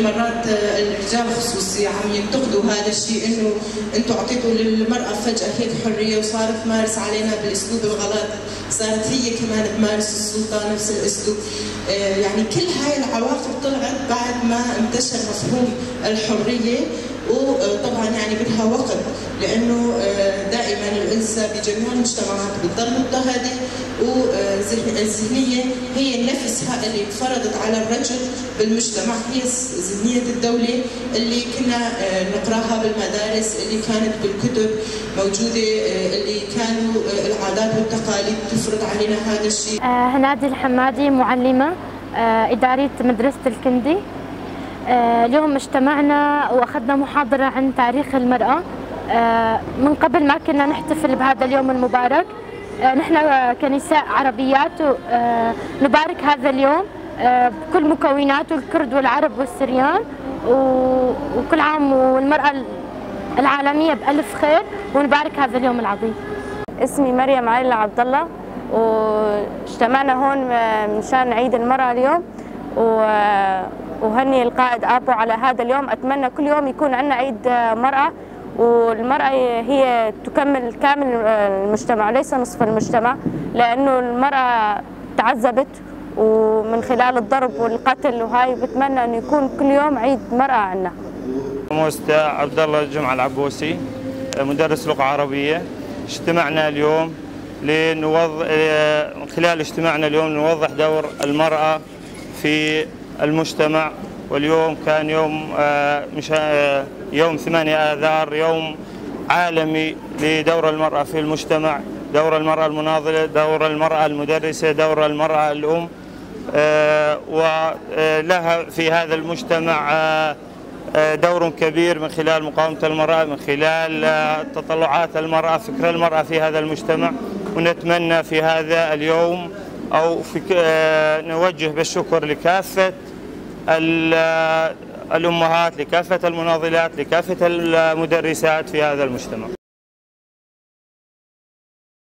مرات الرجال خصوصي عم ينتقدوا هذا الشيء، انه انتم اعطيتوا للمرأة فجأة هيك حرية وصارت تمارس علينا بالاسلوب الغلط، صارت هي كمان تمارس السلطة نفس الاسلوب. يعني كل هاي العواقب طلعت بعد ما انتشر مفهوم الحرية، وطبعا يعني بدها وقت، لانه دائما الانثى بجميع المجتمعات بتضل مضطهده، والذهنية هي نفسها اللي انفرضت على الرجل بالمجتمع، هي ذهنية الدولة اللي كنا نقراها بالمدارس، اللي كانت بالكتب موجودة، اللي كانوا العادات والتقاليد تفرض علينا هذا الشيء. هنادي الحمادي، معلمه ادارية مدرسه الكندي. اليوم اجتمعنا واخذنا محاضرة عن تاريخ المراة. من قبل ما كنا نحتفل بهذا اليوم المبارك. نحن كنساء عربيات نبارك هذا اليوم بكل مكوناته، الكرد والعرب والسريان، وكل عام والمرأة العالمية بألف خير، ونبارك هذا اليوم العظيم. اسمي مريم عائلة عبد الله، واجتمعنا هون مشان عيد المرأة اليوم، وهني القائد آبو على هذا اليوم. أتمنى كل يوم يكون عندنا عيد مرأة، والمرأة هي تكمل كامل المجتمع ليس نصف المجتمع، لأنه المرأة تعذبت ومن خلال الضرب والقتل وهاي. بتمنى أنه يكون كل يوم عيد مرأة عنا. موستا عبد الله الجمعة العبوسي، مدرس لغة عربية. اجتمعنا اليوم لنوضح، خلال اجتماعنا اليوم نوضح دور المرأة في المجتمع. واليوم كان يوم يوم 8 آذار، يوم عالمي لدور المرأة في المجتمع، دور المرأة المناضلة، دور المرأة المدرسة، دور المرأة الأم، ولها في هذا المجتمع دور كبير من خلال مقاومة المرأة، من خلال تطلعات المرأة، فكر المرأة في هذا المجتمع. ونتمنى في هذا اليوم أو في نوجه بالشكر لكافة الأمهات، لكافة المناضلات، لكافة المدرسات في هذا المجتمع.